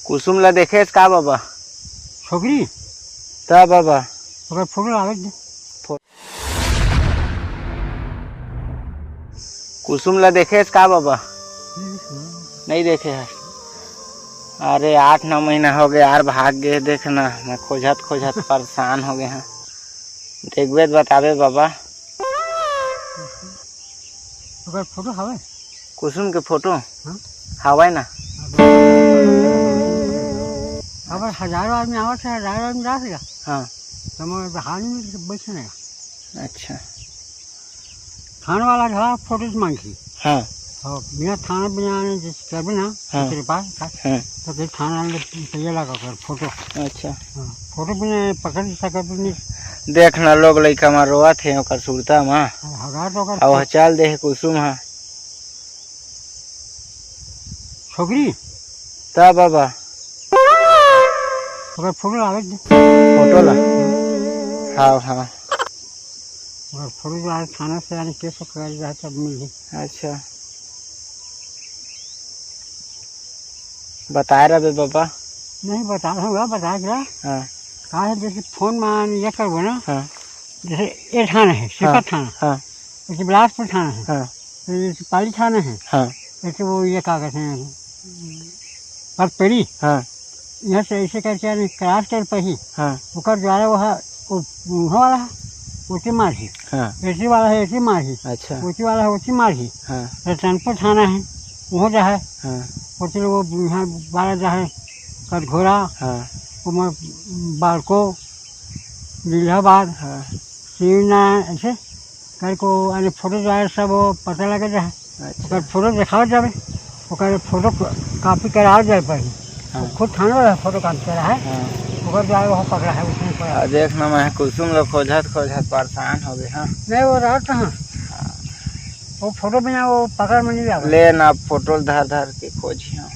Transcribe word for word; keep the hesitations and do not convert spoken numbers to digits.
कुसुम ला देखेस का बाबा? छोकरी? त बाबा। ओकर फोटो लावे दे। फो-, कुसुम ला देखेस का बाबा? नहीं देखे है। अरे, आठ नौ महीना हो गए यार, भाग गए। देख ना, मैं खोजत खोजत परेशान हो गए हैं। देखबे त बताबे बाबा। ओकर फोटो हवे? कुसुम के फोटो? हाँ। हवय ना। अब हजारों आदमी आवत है, हजारों आदमी जात है। हाँ। तो मैं हाल में बैठे नहीं। अच्छा। थाना वाला घरा फोटो मांगी। हाँ। और बिना थाना, बिना आने जैसे करबे ना, हाँ। तेरे पास था। हाँ। तो फिर थाना वाले पहले लगा कर फोटो। अच्छा। हाँ, फोटो बिना पकड़ सकत नहीं। देख ना, लोग लइका मा रोवत हे ओकर सुरता मा। हाँ, हजार तो ओकर अब चल दे हे कुसुम हा। छोकरी? त बाबा। ओकर फोटो लावे दे। फोटो ला? हाँ, हाँ। ओकर फोटो लावे, थाना से आने केस कर जाए तब मिली। अच्छा। बताए रहे बाबा। नहीं, बता रहा हूँ, बता रहा। हाँ। का है, जैसे फोन मा ये करबो ना, हाँ। जैसे ये थाना है, सिरसा हाँ, थाना। हाँ। जैसे बिलासपुर थाना है। हाँ। तो जैसे पाली थाना है। हाँ। जैसे वो ये का कहते हैं, पटपेड़ी। हाँ। यहाँ से ऐसे करके यानी क्रॉस कर पही। हाँ। ओकर द्वारा वह, वो, वहाँ वाला है, ओती मारही। हाँ। एसी वाला है, एसी मारही। अच्छा। ओती वाला है, ओती मारही। हाँ। रतनपुर थाना है, वहाँ जा है। हाँ। ओती लोग वो यहाँ बारह जा है, कटघोरा, हाँ। उमर, बारको, लीलाबाद, हाँ। सीवना, ऐसे करके वो, अरे, फोटो द्वारा सब वो पता लगे जा है। अच्छा। ओकर फोटो देखावत जाबे, ओकर फोटो क-, कॉपी करावत जाए पड़ी। हाँ। खुद थाना वाला फोटो कॉपी करा है, हाँ। ओकर द्वारा वो पकड़ा है, उसने पकड़ा। आ, देख ना, मैं कुसुम ला खोजत खोजत परेशान हो गए, हाँ। नहीं, वो रहा कहाँ? हाँ। वो फोटो बिना वो पकड़ में नहीं आवे। ले ना, फोटो धर धर के खोजी, हाँ।